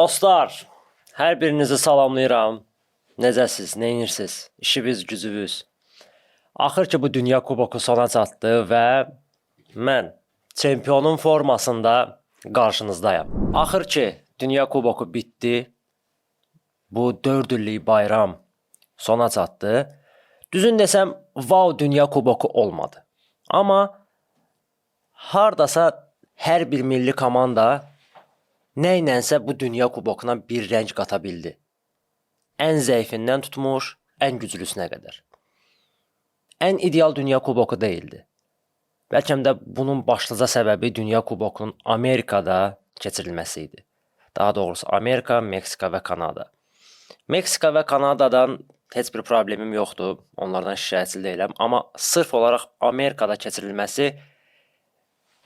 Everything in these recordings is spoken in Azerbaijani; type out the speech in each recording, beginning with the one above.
Dostlar, hər birinizi salamlayıram. Necəsiz, nə edirsiz? İşiniz, gücünüz. Axır ki bu Dünya Kuboku sona çatdı və mən çempionun formasında qarşınızdayam. Axır ki Dünya Kuboku bitdi. Bu 4 illik bayram sona çatdı. Düzün desəm, wow Dünya Kuboku olmadı. Amma hardasa hər bir milli komanda nə ilənsə bu Dünya Kubokuna bir rəng qata bildi. Ən zəifindən tutmuş, ən güclüsünə qədər. Ən ideal Dünya Kuboku deyildi. Bəlkə də bunun başlıca səbəbi Dünya Kubokunun Amerikada keçirilməsi idi. Daha doğrusu Amerika, Meksika və Kanada. Meksika və Kanadadan heç bir problemim yoxdur. Onlardan şikayətçi deyiləm, amma sırf olaraq Amerikada keçirilməsi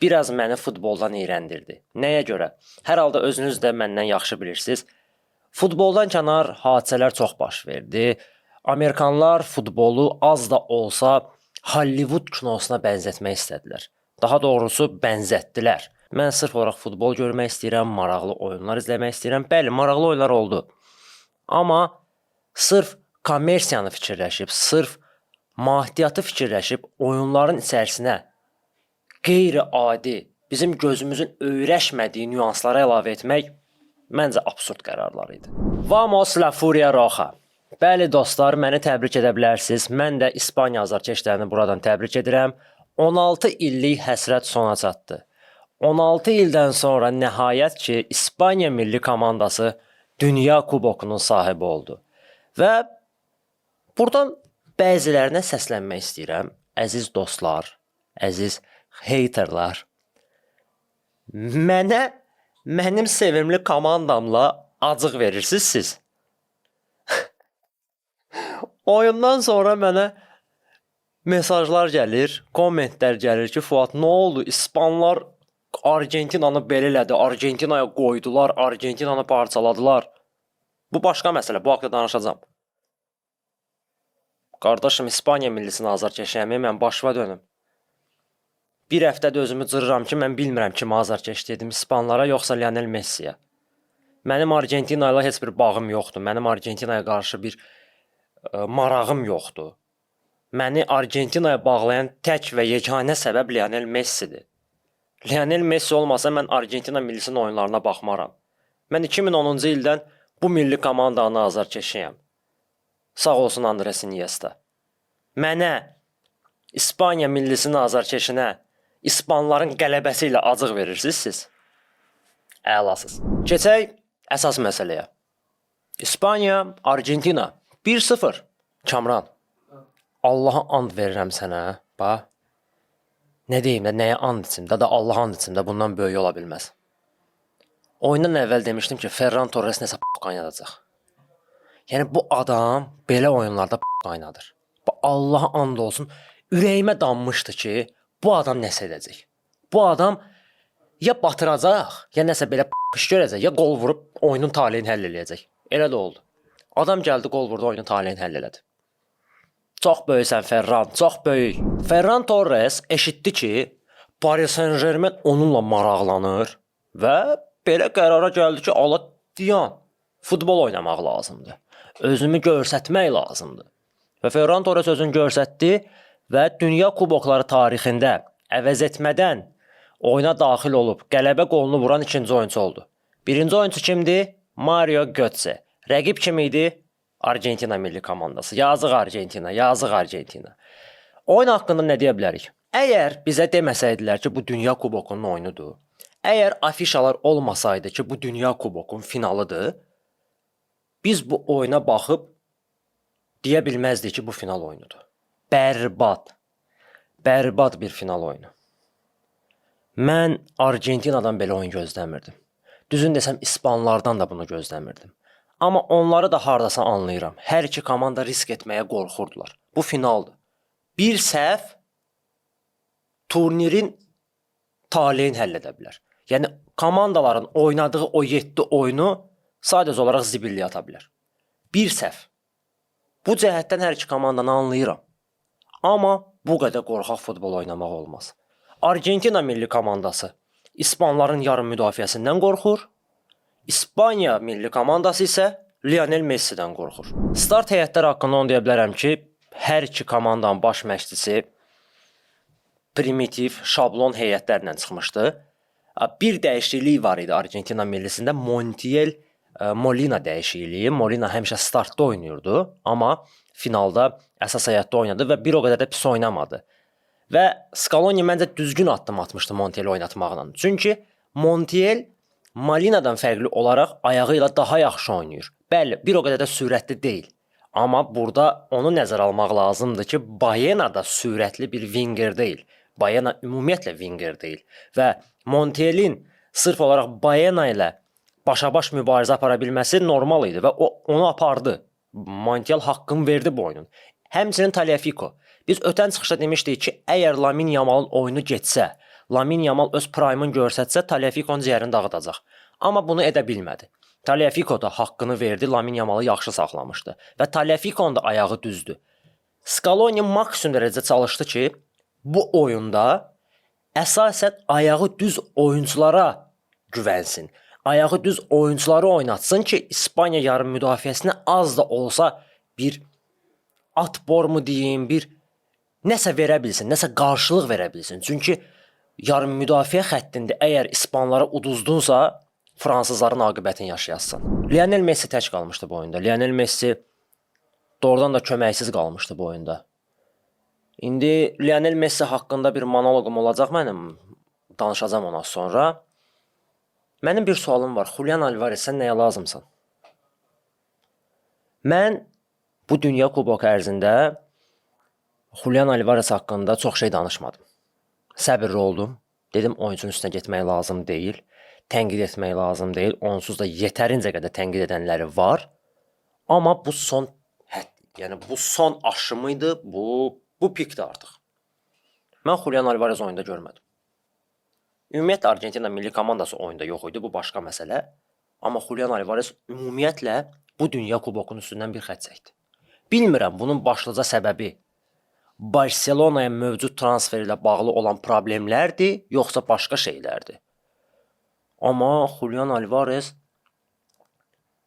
biraz məni futboldan iyrəndirdi. Nəyə görə? Hər halda özünüz də məndən yaxşı bilirsiniz. Futboldan kənar hadisələr çox baş verdi. Amerikanlar futbolu az da olsa Hollywood kinosuna bənzətmək istədilər. Daha doğrusu bənzətdilər. Mən sırf olaraq futbol görmək istəyirəm, maraqlı oyunlar izləmək istəyirəm. Bəli, maraqlı oyunlar oldu. Amma sırf kommersiyanı fikirləşib, sırf maddiyyatı fikirləşib oyunların içərisinə qeyri-adi, bizim gözümüzün öyrəşmədiyi nüanslara əlavə etmək məncə absurd qərarlar idi. Vamos la Furia Roja. Bəli dostlar, məni təbrik edə bilərsiniz. Mən də İspaniya azarkeşlərini buradan təbrik edirəm. 16 illik həsrət sona çatdı. 16 ildən sonra nəhayət ki, İspaniya milli komandası Dünya Kubokunun sahibi oldu. Və buradan bəzilərinə səslənmək istəyirəm. Əziz dostlar, əziz haterlar. Mənə mənim sevimli komandamla acıq verirsiniz siz. Oyundan sonra mənə mesajlar gəlir, kommentlər gəlir ki, Fuad, nə oldu? İspanlar Argentinanı belə elədi, Argentinaya qoydular, Argentinanı parçaladılar. Bu başqa məsələ, bu haqda danışacağam. Qardaşım, İspaniya millisinin azarkeşiyəm, mən başıma dönüm. Bir həftədir özümü cırıram ki, mən bilmirəm kimə azarkeş dedim, İspanlara yoxsa Lionel Messiyə. Mənim Argentina ilə heç bir bağım yoxdur. Mənim Argentinaya qarşı bir marağım yoxdur. Məni Argentinaya bağlayan tək və yeganə səbəb Lionel Messidir. Lionel Messi olmasa mən Argentina millisinin oyunlarına baxmaram. Mən 2010-cu ildən bu milli komandanın azarkeşiyəm. Sağ olsun Andres Iniesta. Mənə İspaniya millisinin azarkeşinə İspanların qələbəsi ilə acıq verirsiniz siz. Əlasız. Keçək əsas məsələyə. İspaniya, Argentina 1-0. Kamran. Allaha and verirəm sənə, bax. Nə deyim də, nəyə and içim də, da Allaha and içim də bundan böyüyü ola bilməz. Oyundan əvvəl demişdim ki, Ferran Torres nəsə qaynadacaq. Yəni bu adam belə oyunlarda qaynadır. Bax, Allaha and olsun, ürəyimə dammışdı ki, bu adam nəsə edəcək. Bu adam ya batıracaq, ya nəsə belə iş görəcək, ya qol vurub oyunun taleyini həll eləyəcək. Elə də oldu. Adam gəldi, qol vurdu, oyunun taleyini həll elədi. Çox böyüksən Ferran, çox böyük. Ferran Torres eşitdi ki, Paris Saint-Germain onunla maraqlanır və belə qərara gəldi ki, ala diyan, futbol oynamaq lazımdır. Özümü göstərmək lazımdır. Və Ferran Torres özünü göstərdi və Dünya Kubokları tarixində əvəz etmədən oyuna daxil olub qələbə qolunu vuran ikinci oyunçu oldu. Birinci oyunçu kimdi? Mario Götze. Rəqib kim idi? Argentina milli komandası. Yazıq Argentina, yazıq Argentina. Oyun haqqında nə deyə bilərik? Əgər bizə deməsəydilər ki, bu Dünya Kubokunun oyunudur, əgər afişalar olmasaydı ki, bu Dünya Kubokunun finalıdır, biz bu oyuna baxıb deyə bilməzdik ki, bu final oyunudur. Bərbad. Bərbad bir final oyunu. Mən Argentinadan belə oyun gözləmirdim. Düzün desəm İspanlardan da bunu gözləmirdim. Amma onları da hardasa anlayıram. Hər iki komanda risk etməyə qorxurdular. Bu finaldır. Bir səhv turnirin taleyini həll edə bilər. Yəni komandaların oynadığı o 7 oyunu sadəcə olaraq zibilliyə ata bilər. Bir səhv. Bu cəhətdən hər iki komandanı anlayıram. Amma bu qədər qorxaq futbol oynamaq olmaz. Argentina milli komandası İspanların yarım müdafiəsindən qorxur. İspaniya milli komandası isə Lionel Messi'dən qorxur. Start heyətləri haqqında onu deyə bilərəm ki, hər iki komandanın baş məşqçisi primitiv, şablon heyətlərlə çıxmışdı. Bir dəyişiklik var idi Argentina millisində, Montiel Molina dəyişikliyi. Molina həmişə startda oynayırdı, amma finalda əsas heyətdə oynadı və bir o qədər də pis oynamadı. Və Scaloni məncə düzgün addım atmışdı Montiel'i oynatmaqla. Çünki Montiel Molinadan fərqli olaraq ayağı ilə daha yaxşı oynayır. Bəli, bir o qədər də sürətli deyil. Amma burada onu nəzərə almaq lazımdır ki, Baena da sürətli bir winger deyil. Baena ümumiyyətlə winger deyil və Montielin sırf olaraq Baena ilə başa-baş mübarizə apara bilməsi normal idi və o onu apardı. Montiel haqqını verdi bu oyunun. Həmçinin Tagliafico. Biz ötən çıxışda demişdik ki, əgər Lamine Yamalın oyunu getsə, Lamine Yamal öz prime-ını göstərsə, Tagliafico'nun ciyərini dağıdacaq. Amma bunu edə bilmədi. Tagliafico da haqqını verdi, Lamine Yamalı yaxşı saxlamışdı və Tagliafico'nun da ayağı düzdür. Scaloni maksimum dərəcədə çalışdı ki, bu oyunda əsasən ayağı düz oyunçulara güvənsin. Ayağı düz oyunçuları oynatsın ki, İspaniya yarım müdafiəsinə az da olsa bir atbor mu deyim, bir nəsə verə bilsin, nəsə qarşılıq verə bilsin. Çünki yarım müdafiə xəttində əgər ispanlara uduzdunsa, fransızların aqibətini yaşayasan. Lionel Messi tək qalmışdı bu oyunda. Lionel Messi doğrudan da köməksiz qalmışdı bu oyunda. İndi Lionel Messi haqqında bir monoloqum olacaq mənim. Danışacağam ondan sonra. Mənim bir sualım var. Julian Alvarez, sən nəyə lazımsan? Mən bu Dünya Kuboku ərzində Julian Alvarez haqqında çox şey danışmadım. Səbirli oldum. Dedim oyunçunun üstünə getmək lazım deyil. Tənqid etmək lazım deyil. Onsuz da yetərincə qədər tənqid edənləri var. Amma bu son hədd, yəni bu son aşımı idi. Bu pikdir artıq. Mən Julian Alvarez oyunda görmədim. Ümumiyyətlə Argentina milli komandası oyunda yox idi, bu başqa məsələ. Amma Julian Alvarez ümumiyyətlə bu Dünya Kubokunun üstündən bir xətt çəkdi. Bilmirəm bunun başlıca səbəbi Barselonaya mövcud transfer ilə bağlı olan problemlərdir, yoxsa başqa şeylərdir. Amma Julian Alvarez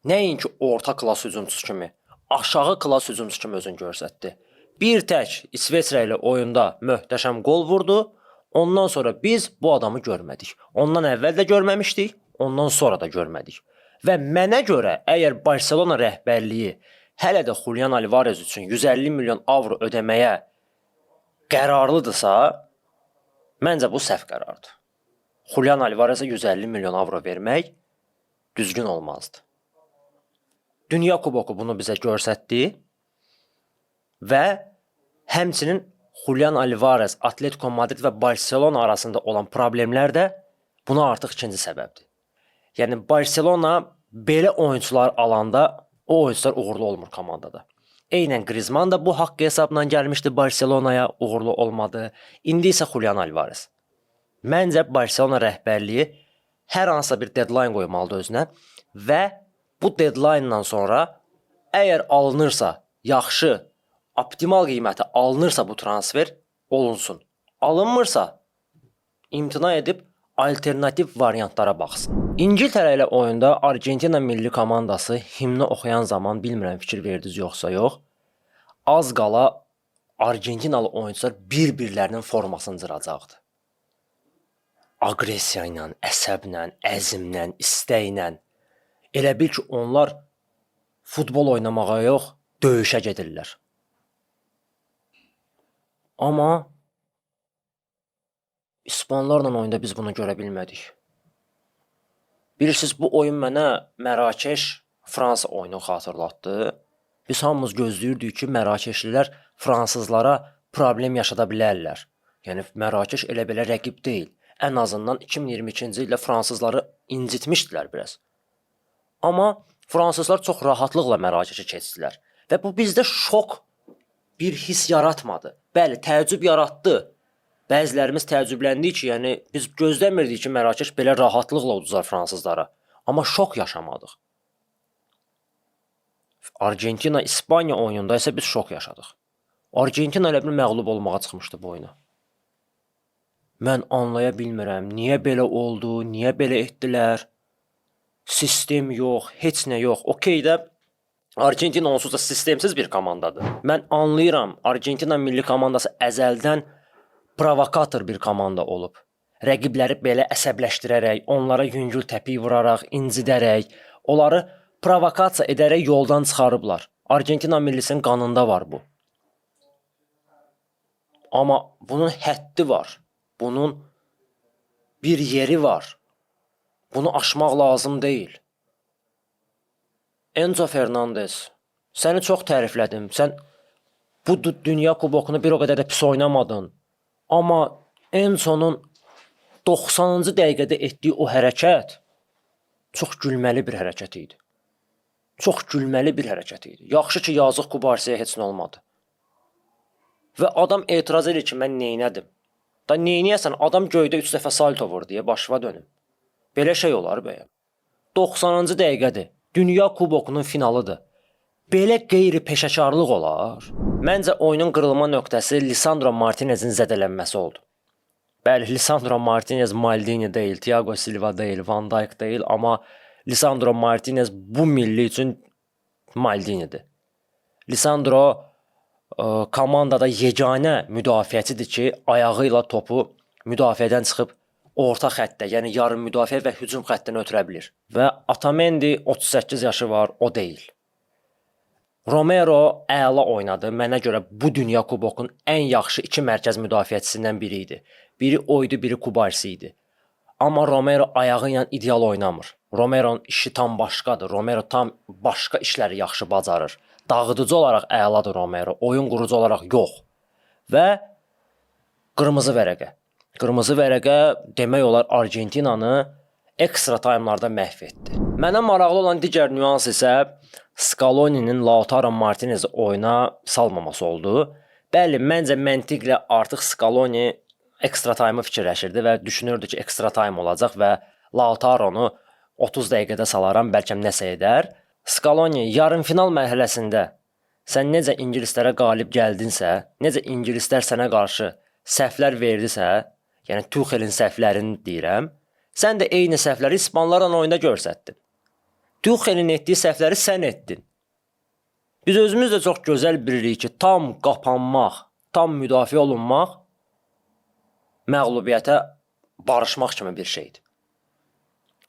nəinki orta klass hücumçusu kimi, aşağı klass hücumçusu kimi özünü göstərdi. Bir tək İsveçrə ilə oyunda möhtəşəm qol vurdu. Ondan sonra biz bu adamı görmədik. Ondan əvvəl də görməmişdik, ondan sonra da görmədik. Və mənə görə əgər Barselona rəhbərliyi hələ də Julian Alvarez üçün 150 milyon avro ödəməyə qərarlıdırsa, məncə bu səhv qərardır. Julian Alvarezə 150 milyon avro vermək düzgün olmazdı. Dünya Kuboku bunu bizə göstərdi və həmçinin Julian Alvarez, Atletico Madrid və Barselona arasında olan problemlər də buna artıq ikinci səbəbdir. Yəni Barselona belə oyunçular alanda o oyunçular uğurlu olmur komandada. Eynən Griezmann da bu haqqı hesabla gəlmişdi Barselonaya, uğurlu olmadı. İndi isə Julian Alvarez. Məncə Barselona rəhbərliyi hər hansısa bir deadline qoymalıdır özünə və bu deadline-dan sonra əgər alınırsa, yaxşı, optimal qiymətə alınırsa bu transfer olunsun. Alınmırsa imtina edib alternativ variantlara baxsın. İngiltərə ilə oyunda Argentina milli komandası himni oxuyan zaman bilmirəm fikir verdiniz yoxsa yox, az qala Argentinalı oyunçular bir-birlərinin formasını cıracaqdı. Aqressiya ilə, əsəblə, əzmlə, istəklə. Elə bil ki, onlar futbol oynamağa yox, döyüşə gedirlər. Amma İspanlarla oyunda biz bunu görə bilmədik. Bilirsiniz, bu oyun mənə Mərakeş Fransa oyunu xatırlatdı. Biz hamımız gözləyirdik ki, Mərakeşlilər fransızlara problem yaşada bilərlər. Yəni Mərakeş elə belə rəqib deyil. Ən azından 2022-ci ildə fransızları incitmişdilər biraz. Amma fransızlar çox rahatlıqla Mərakeşə keçdilər və bu bizdə şok bir his yaratmadı. Bəli, təəccüb yaratdı. Bəzilərimiz təəccübləndik ki, yəni biz gözləmirdik ki, Mərakeş belə rahatlıqla uduzar fransızlara. Amma şok yaşamadıq. Argentina İspaniya oyununda isə biz şok yaşadıq. Argentina elə bil məğlub olmağa çıxmışdı bu oyuna. Mən anlaya bilmirəm, niyə belə oldu, niyə belə etdilər? Sistem yox, heç nə yox. Okey də Argentina onsuz da sistemsiz bir komandadır. Mən anlayıram, Argentina milli komandası əzəldən provokator bir komanda olub. Rəqibləri belə əsəbləşdirərək, onlara yüngül təpik vuraraq, incidərək, onları provokasiya edərək yoldan çıxarıblar. Argentina millisinin qanında var bu. Amma bunun həddi var. Bunun bir yeri var. Bunu aşmaq lazım deyil. Enzo Fernandez, səni çox təriflədim. Sən bu Dünya Kubokunu bir o qədər də pis oynamadın. Amma Enzonun 90-cı dəqiqədə etdiyi o hərəkət çox gülməli bir hərəkət idi. Çox gülməli bir hərəkət idi. Yaxşı ki, yazıq Kubarsiyə heç nə olmadı. Və adam etiraz edir ki, mən neynədim? Da neynəyəsən? Adam göydə 3 dəfə salto vurdu deyə başıma dönüm. Belə şey olar bəyəm. 90-cı dəqiqədir. Dünya Kubokunun finalıdır. Belə qeyri-peşəkarlıq olar? Məncə oyunun qırılma nöqtəsi Lisandro Martinezin zədələnməsi oldu. Bəli, Lisandro Martinez Maldini deyil, Thiago Silva deyil, Van Dijk deyil, amma Lisandro Martinez bu milli üçün Maldinidir. Lisandro komandada yeganə müdafiəçidir ki, ayağı ilə topu müdafiədən çıxıb orta xəttə, yəni yarım müdafiə və hücum xəttinə ötürə bilir. Və Otamendi 38 yaşı var, o deyil. Romero əla oynadı. Mənə görə bu Dünya Kubokunun ən yaxşı iki mərkəz müdafiəçisindən biri idi. Biri o idi, biri Kubarsi idi. Amma Romero ayağı ilə ideal oynamır. Romero'nun işi tam başqadır. Romero tam başqa işləri yaxşı bacarır. Dağıdıcı olaraq əladır Romero, oyun qurucu olaraq yox. Və qırmızı vərəqə. Qırmızı vərəqə demək olar Argentinanı ekstra taymlarda məhv etdi. Mənə maraqlı olan digər nüans isə Scaloni'nin Lautaro Martinezi oyuna salmaması oldu. Bəli, məncə məntiqlə artıq Scaloni ekstra taymı fikirləşirdi və düşünürdü ki, ekstra taym olacaq və Lautaro'nu 30 dəqiqədə salaram, bəlkə nəsə edər. Scaloni yarımfinal mərhələsində sən necə ingilislərə qalib gəldinsə, necə ingilislər sənə qarşı səhvlər verdisə, yəni Tuchelin səhvlərini deyirəm, sən də eyni səhvləri ispanlarla oyunda göstərdin. Tuchelin etdiyi səhvləri sən etdin. Biz özümüz də çox gözəl bilirik ki, tam qapanmaq, tam müdafiə olunmaq məğlubiyyətə barışmaq kimi bir şeydir.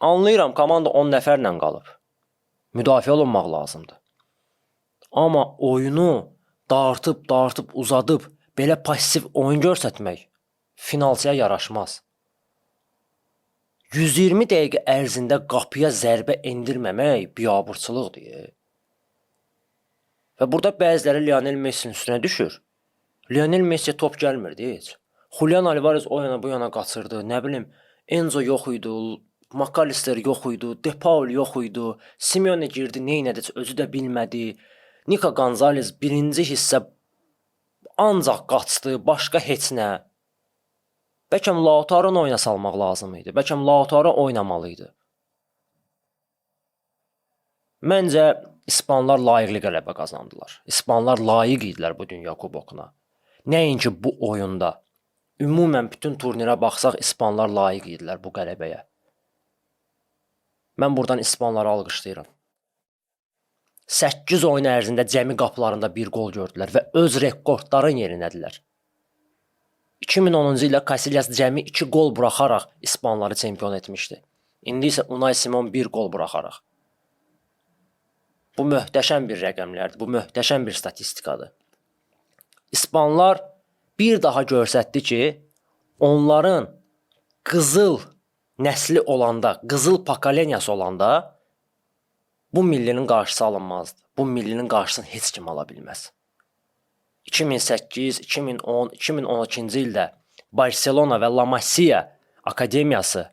Anlayıram, komanda 10 nəfərlə qalıb. Müdafiə olunmaq lazımdır. Amma oyunu dartıb, dartıb, uzadıb belə passiv oyun göstərmək finalçıya yaraşmaz. 120 dəqiqə ərzində qapıya zərbə endirməmək biabırçılıqdır. Və burada bəziləri Lionel Messinin üstünə düşür. Lionel Messiyə top gəlmirdi heç. Julian Alvarez o yana bu yana qaçırdı. Nə bilim, Enzo yox idi, McAllister yox idi, De Paul yox idi. Simeone girdi, nə etdi özü də bilmədi. Nico Gonzalez birinci hissə ancaq qaçdı, başqa heç nə. Bəlkə Lautaro-nu oyuna salmaq lazım idi. Bəlkə Lautaro oynamalı idi. Məncə ispanlar layiqli qələbə qazandılar. İspanlar layiq idilər bu Dünya Kubokuna. Nəinki bu oyunda. Ümumən bütün turnirə baxsaq ispanlar layiq idilər bu qələbəyə. Mən buradan ispanları alqışlayıram. 8 oyun ərzində cəmi qapılarında bir qol gördülər və öz rekordların yerinədilər. 2010-cu ildə Casillas cəmi 2 qol buraxaraq ispanları çempion etmişdi. İndi isə Unai Simon 1 qol buraxaraq. Bu möhtəşəm bir rəqəmlərdir. Bu möhtəşəm bir statistikadır. İspanlar bir daha göstərdi ki, onların qızıl nəsli olanda, qızıl pokoleniyası olanda bu millinin qarşısı alınmazdı. Bu millinin qarşısını heç kim ala bilməz. 2008, 2010, 2012-ci ildə Barselona və La Masia akademiyası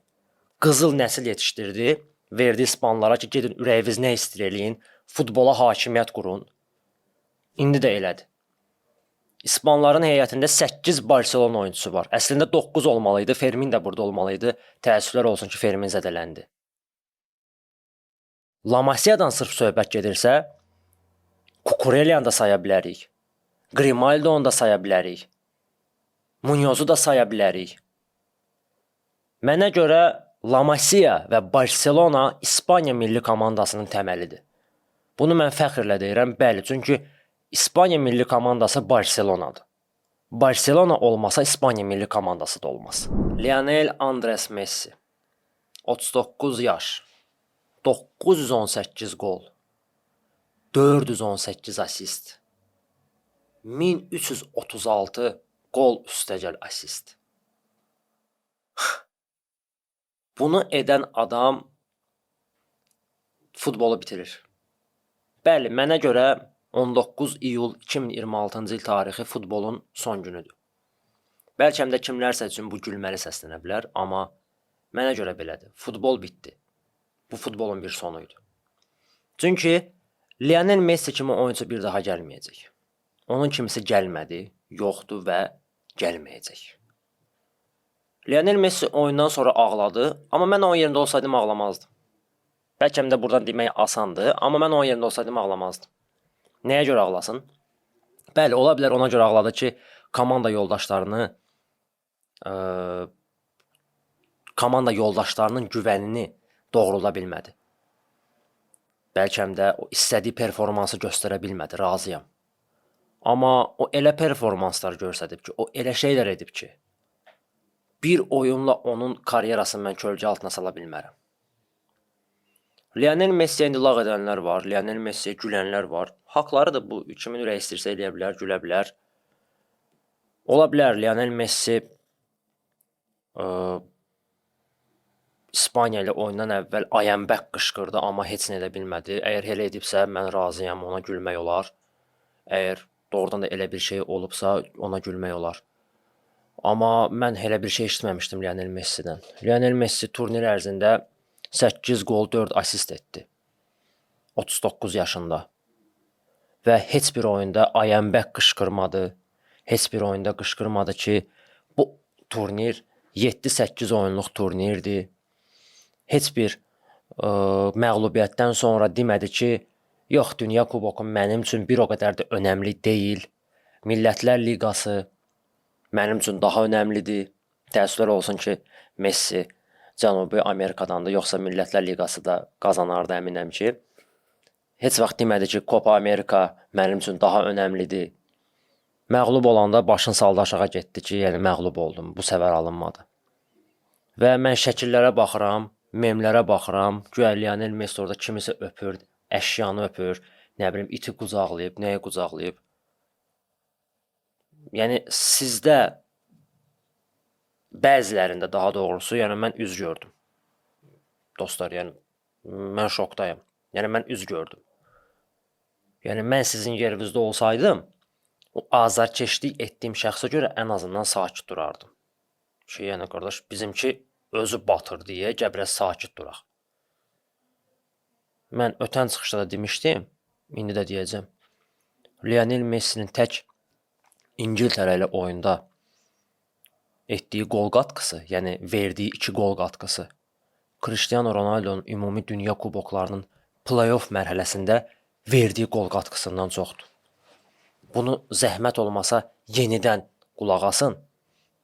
qızıl nəsil yetişdirdi, verdi ispanlara ki, gedin ürəyiniz nə istəyir eləyin, futbola hakimiyyət qurun. İndi də elədir. İspanların heyətində 8 Barselona oyunçusu var. Əslində 9 olmalı idi. Fermin də burada olmalı idi. Təəssüflər olsun ki, Fermin zədələndi. La Masiyadan sırf söhbət gedirsə, Kukurelyanı da saya bilərik. Grimaldonu da saya bilərik. Munyozu da saya bilərik. Mənə görə La Masia və Barselona İspaniya milli komandasının təməlidir. Bunu mən fəxrlə deyirəm, bəli, çünki İspaniya milli komandası Barselonadır. Barselona olmasa İspaniya milli komandası da olmaz. Lionel Andres Messi 39 yaş, 918 qol, 418 asist, 1336 qol üstəgəl asist. Bunu edən adam futbolu bitirir. Bəli, mənə görə 19 iyul 2026-cı il tarixi futbolun son günüdür. Bəlkə də kimlərsə üçün bu gülməli səslənə bilər, amma mənə görə belədir. Futbol bitdi. Bu futbolun bir sonu idi. Çünki Lionel Messi kimi oyunçu bir daha gəlməyəcək. Onun kimisi gəlmədi, yoxdur və gəlməyəcək. Lionel Messi oyundan sonra ağladı, amma mən onun yerində olsaydım ağlamazdım. Bəlkə də buradan demək asandır, amma mən onun yerində olsaydım ağlamazdım. Nəyə görə ağlasın? Bəli, ola bilər ona görə ağladı ki, komanda yoldaşlarını komanda yoldaşlarının güvənini doğrulda bilmədi. Bəlkə də o istədiyi performansı göstərə bilmədi, razıyam. Amma o elə performanslar göstərib ki, o elə şeylər edib ki, bir oyunla onun karyerasını mən kölgə altına sala bilmərəm. Lionel Messiyə indi lağ edənlər var, Lionel Messiyə gülənlər var. Haqlarıdır bu. Kimin ürəyi istəyirsə eləyə bilər, gülə bilər. Ola bilər Lionel Messi İspaniya ilə oyundan əvvəl I am back qışqırdı, amma heç nə edə bilmədi. Əgər elə edibsə, mən razıyam, ona gülmək olar. Əgər doğrudan da elə bir şey olubsa, ona gülmək olar. Amma mən elə bir şey eşitməmişdim Lionel Messidən. Lionel Messi turnir ərzində 8 qol, 4 asist etdi. 39 yaşında. Və heç bir oyunda I am back qışqırmadı. Heç bir oyunda qışqırmadı ki, bu turnir 7-8 oyunluq turnirdir. Heç bir məğlubiyyətdən sonra demədi ki, yox, Dünya Kuboku mənim üçün bir o qədər də önəmli deyil. Millətlər Liqası mənim üçün daha önəmlidir. Təəssüflər olsun ki, Messi Cənubi Amerikadandır, yoxsa Millətlər Liqası da qazanardı əminəm ki. Heç vaxt demədi ki, Copa Amerika mənim üçün daha önəmlidir. Məğlub olanda başını saldı aşağı getdi ki, yəni məğlub oldum, bu səfər alınmadı. Və mən şəkillərə baxıram, memlərə baxıram, güya Lionel Messi orada kimisə öpür, əşyanı öpür, nə bilim iti qucaqlayıb, nəyi qucaqlayıb. Yəni sizdə bəzilərində daha doğrusu, yəni mən üz gördüm. Dostlar, yəni mən şokdayam. Yəni mən üz gördüm. Yəni mən sizin yerinizdə olsaydım, o azarkeşlik etdiyim şəxsə görə ən azından sakit durardım. Ki, yəni qardaş, bizimki özü batır deyə gəl biraz sakit duraq. Mən ötən çıxışda da demişdim, indi də deyəcəm. Lionel Messinin tək İngiltərə ilə oyunda etdiyi qol qatqısı, yəni verdiyi 2 qol qatqısı Cristiano Ronaldo'nun ümumi dünya kuboklarının play-off mərhələsində verdiyi qol qatqısından çoxdur. Bunu zəhmət olmasa yenidən qulaq asın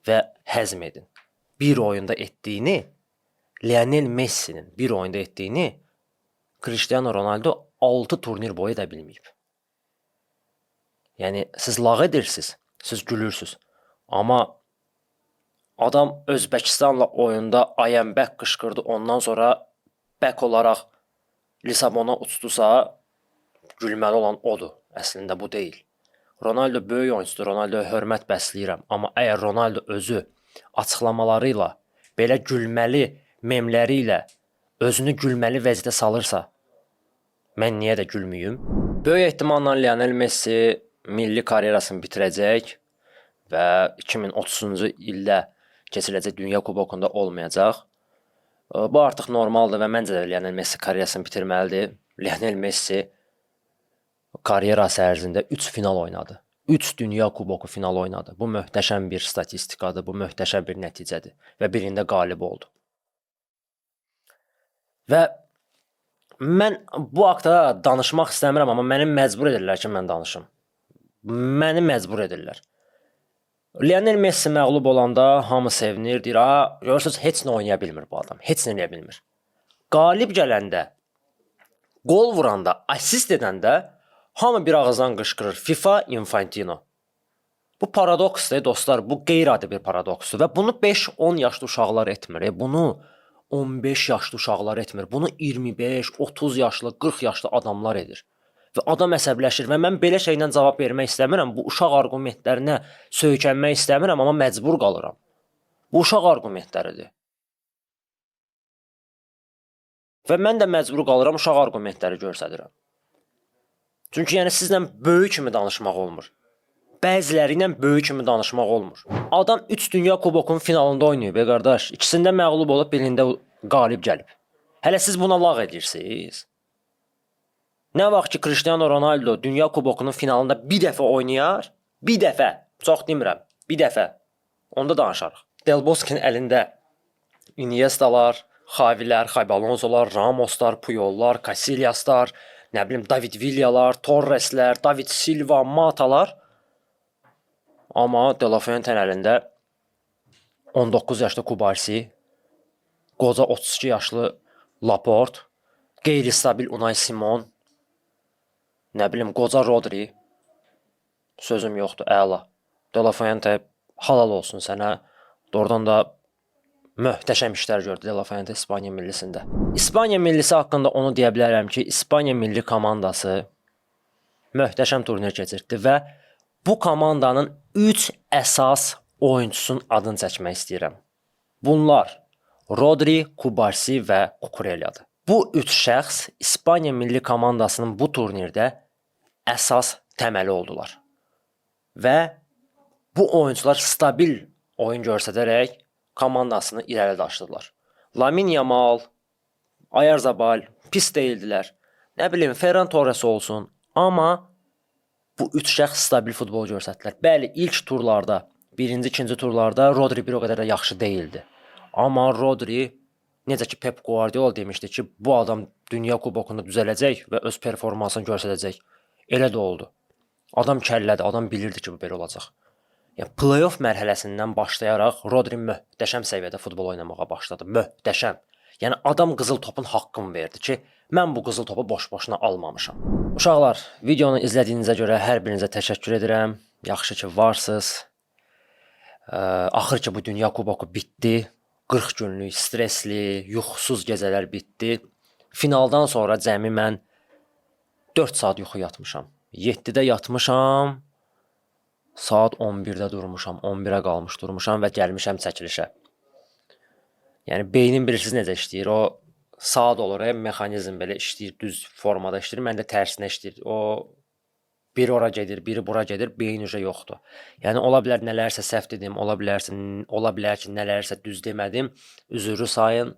və həzm edin. Bir oyunda etdiyini Lionel Messi'nin bir oyunda etdiyini Cristiano Ronaldo 6 turnir boyu edə bilməyib. Yəni siz lağ edirsiniz, siz gülürsüz. Amma adam Özbəkistanla oyunda I am back qışqırdı, ondan sonra back olaraq Lisabona uçdusa, gülməli olan odur. Əslində bu deyil. Ronaldo böyük oyunçudur, Ronaldoya hörmət bəsləyirəm. Amma əgər Ronaldo özü açıqlamaları ilə, belə gülməli memləri ilə özünü gülməli vəziyyətə salırsa, mən niyə də gülməyim? Böyük ehtimalla Lionel Messi milli karyerasını bitirəcək və 2030-cu ildə keçiriləcək Dünya Kubokunda olmayacaq. Bu artıq normaldır və məncə də Lionel Messi karyerasını bitirməlidir. Lionel Messi karyerası ərzində 3 final oynadı. 3 Dünya Kuboku finalı oynadı. Bu möhtəşəm bir statistikadır, bu möhtəşəm bir nəticədir və birində qalib oldu. Və mən bu haqda danışmaq istəmirəm, amma məni məcbur edirlər ki, mən danışım. Məni məcbur edirlər. Lionel Messi məğlub olanda hamı sevinir, deyir, "A, görürsüz, heç nə oynaya bilmir bu adam, heç nə eləyə bilmir." Qalib gələndə, qol vuranda, assist edəndə hamı bir ağızdan qışqırır: FIFA Infantino. Bu paradoksdur dostlar, bu qeyri-adi bir paradoksdur və bunu 5-10 yaşlı uşaqlar etmir. Bunu 15 yaşlı uşaqlar etmir. Bunu 25, 30 yaşlı, 40 yaşlı adamlar edir. Və adam əsəbləşir və mən belə şeylə cavab vermək istəmirəm. Bu uşaq arqumentlərinə söykənmək istəmirəm, amma məcbur qalıram. Bu uşaq arqumentləridir. Və mən də məcbur qalıram uşaq arqumentləri göstərirəm. Çünki yəni sizlə böyük kimi danışmaq olmur. Bəziləri ilə böyük kimi danışmaq olmur. Adam 3 Dünya Kubokunun finalında oynayıb, ey qardaş. İkisində məğlub olub, birində qalib gəlib. Hələ siz buna lağ edirsiniz. Nə vaxt ki Cristiano Ronaldo Dünya Kubokunun finalında bir dəfə oynayar, bir dəfə, çox demirəm, bir dəfə. Onda danışarıq. Del Bosque'nin əlində Iniestalar, Xavilər, Xabi Alonsolar, Ramoslar, Puyollar, Casillaslar, nə bilim David Villalar, Torreslər, David Silva, Matalar. Amma De La Fuente'nin əlində 19 yaşlı Kubarsi, qoca 32 yaşlı Laporte, qeyri-stabil Unai Simon, nə bilim qoca Rodri. Sözüm yoxdur, əla. De La Fuente halal olsun sənə. Doğrudan da möhtəşəm işlər gördü De La Fuente İspaniya millisində. İspaniya millisi haqqında onu deyə bilərəm ki, İspaniya milli komandası möhtəşəm turnir keçirtdi və bu komandanın 3 əsas oyunçusunun adını çəkmək istəyirəm. Bunlar Rodri, Kubarsi və Cucurella'dır. Bu üç şəxs İspaniya milli komandasının bu turnirdə əsas təməli oldular. Və bu oyunçular stabil oyun göstərərək komandasını irəli daşıdılar. Lamine Yamal, Oyarzabal pis deyildilər. Nə bilim Ferran Torres olsun, amma bu üç şəxs stabil futbol göstərdilər. Bəli, ilk turlarda, birinci, ikinci turlarda Rodri bir o qədər də yaxşı deyildi. Amma Rodri, necə ki Pep Guardiola demişdi ki, bu adam Dünya Kubokunda düzələcək və öz performansını göstərəcək. Elə də oldu. Adam kəllədir, adam bilirdi ki, bu belə olacaq. Yəni play-off mərhələsindən başlayaraq Rodri möhtəşəm səviyyədə futbol oynamağa başladı. Möhtəşəm. Yəni adam qızıl topun haqqını verdi ki, mən bu qızıl topu boş-boşuna almamışam. Uşaqlar, videonu izlədiyinizə görə hər birinizə təşəkkür edirəm. Yaxşı ki varsınız. Axır ki bu Dünya Kuboku bitdi. 40 günlük stressli, yuxusuz gecələr bitdi. Finaldan sonra cəmi mən 4 saat yuxu yatmışam. 7-də yatmışam. Saat 11-də durmuşam, 11-ə qalmış durmuşam və gəlmişəm çəkilişə. Yəni beynim bilirsiniz necə işləyir? O saat olur, mexanizm belə işləyir, düz formada işləyir. Məndə tərsinə işləyir. O biri ora gedir, biri bura gedir, beyin ücə yoxdur. Yəni ola bilər nələrsə səhv dedim, ola bilər ki, nələrsə düz demədim. Üzürlü sayın.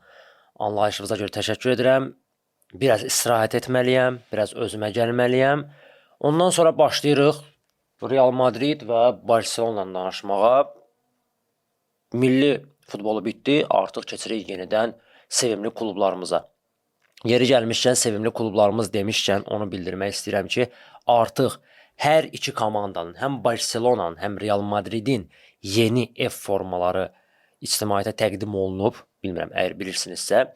Anlayışınıza görə təşəkkür edirəm. Biraz istirahət etməliyəm, biraz özümə gəlməliyəm. Ondan sonra başlayırıq Real Madrid və Barselona danışmağa. Milli futbolu bitdi, artıq keçirik yenidən sevimli klublarımıza. Yeri gəlmişkən, sevimli klublarımız demişkən onu bildirmək istəyirəm ki, artıq hər iki komandanın, həm Barselonanın, həm Real Madridin yeni ev formaları ictimaiyyətə təqdim olunub. Bilmirəm, əgər bilirsinizsə.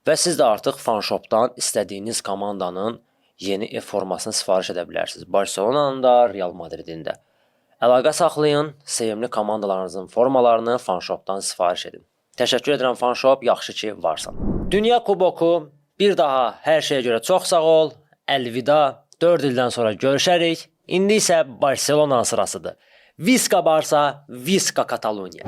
Və siz də artıq fanshopdan istədiyiniz komandanın yeni ev formasını sifariş edə bilərsiniz. Barselonanın da, Real Madridin də. Əlaqə saxlayın, sevimli komandalarınızın formalarını fanshopdan sifariş edin. Təşəkkür edirəm fanshop, yaxşı ki varsan. Dünya Kuboku bir daha hər şeyə görə çox sağ ol. Əlvida. 4 ildən sonra görüşərik. İndi isə Barselona sırasıdır. Visca Barça, Visca Catalunya.